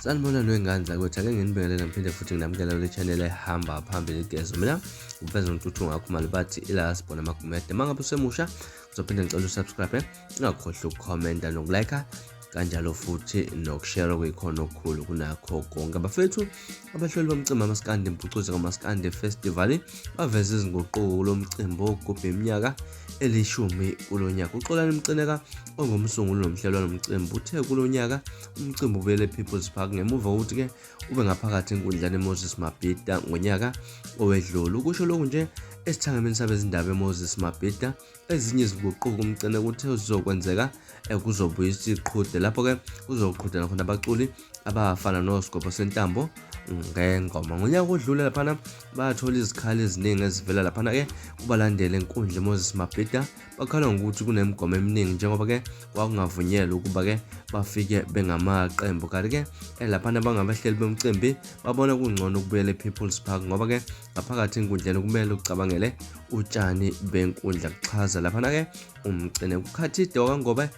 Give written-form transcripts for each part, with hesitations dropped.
Sanibona nwengane zakwethu, ake nginibingelele ngiphinde futhi nginamukele kule channel ehamba phambili igezo. Mina uveza uNtuthu ngakhumalo bathi ila sibona amagumede. Uma ngabe usemusha ngizophinde ngicela usubscribe, ungakhohlwa ukukhomenta nokulike kanjalo futhi nokushare okuyikhona okukhulu kunakho konke. Bafethu, abahloli bomcimbi amaskandi impucuzo kamaskandi festival baveze izinguquko kulo mcimbi wokugubha iminyaka elishumi kulo nyaka. UXolani Mcineka ongumsunguli nomhleli walo mcimbi uthe kulo nyaka umcimbi ubuyele ePeople's Park ngemuva kokuthi-ke ube ngaphakathi enkundleni eMoses Mabhida ngonyaka owedlule. Ukusho lokhu nje esithangamini sabezindaba eMoses Mabhida. Ezinye izinguquko uMcineka uthe zizokwenzeka kuzobuyisa iqhude lapho-ke kuzoqhudela khona abaculi abafana noSgobho Sentambo ngengoma. Ngonyaka odlule laphana bathola izikhali eziningi ezivela laphana-ke kubalandeli enkundla Moses Mabhida bakhala ngokuthi kunemigomo eminingi njengoba-ke kwakungavunyelwa ukuba-ke bafike bengamaqembu kanti-ke laphana bangabahleli bomcimbi babona kungcono ukubuyela e-People's Park ngoba-ke ngaphakathi enkundleni kumele ucabangele utshani benkundla kuchaza laphana-ke umcine kukhathide wakangobe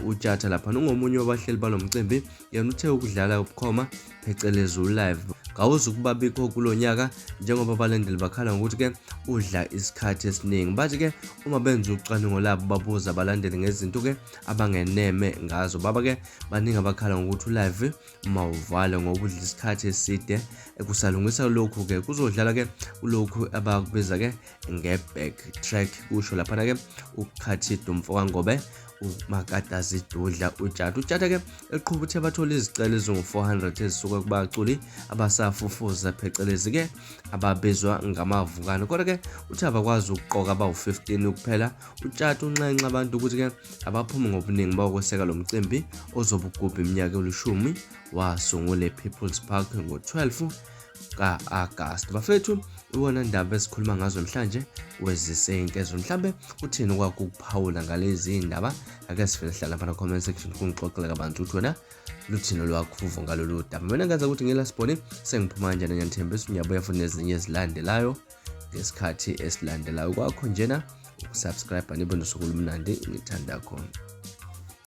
utshatha laphana ungomunye wabahleli balo mcimbi. Yena uthe ukudlala ubukhoma phecelezi ulive kawuzukuba bikho kulo nyaka njengoba abalandeli bakhala ngokuthi-ke udla isikhathi esiningi. Bathi-ke uma benza ucwaningo labo babuza abalandeli ngezinto-ke abangeneme ngazo. Baba-ke baningi abakhala ngokuthi ulive mawuvale ngoba udla isikhathi eside. Kusalungisa lokhu-ke kuzodlala-ke kulokhu abakubiza-ke nge-back track kusho laphana-ke ukukhathida umfokangobe umakatazidudla uTshatha. UTshatha-ke eqhuba uthe bathole izicelo ezingu-400 ezisuka kubaculi abasafufuza phecelezi-ke ababizwa ngamavukane kodwa-ke uthe abakwazi ukuqoka abawu-15 kuphela. UTshatha unxenxa abantu ukuthi-ke abaphume ngobuningi bayokweseka lo mcimbi ozobe ugubha iminyaka elishumi wasungula ePeople's Park ngo-12 ka-Agasti. Bafethu, iwona ndaba esikhuluma ngazo namhlanje wezise inkezo. Mhlambe uthini kwakho ukuphawula ngalezi ndaba? Ake sivele sihlala lapha na-comment section kungixoxele kabanzi ukuthi wena luthini olwakho uvo ngalolu daba. Mina ngenza ukuthi ngila sibone sengiphuma kanjena, ngiyanithembisa ngiyabuya futhi nezinye ezilandelayo ngesikhathi esilandelayo. Kwakho njena ukusubscribe nibe nosuku olumnandi ngithanda khona.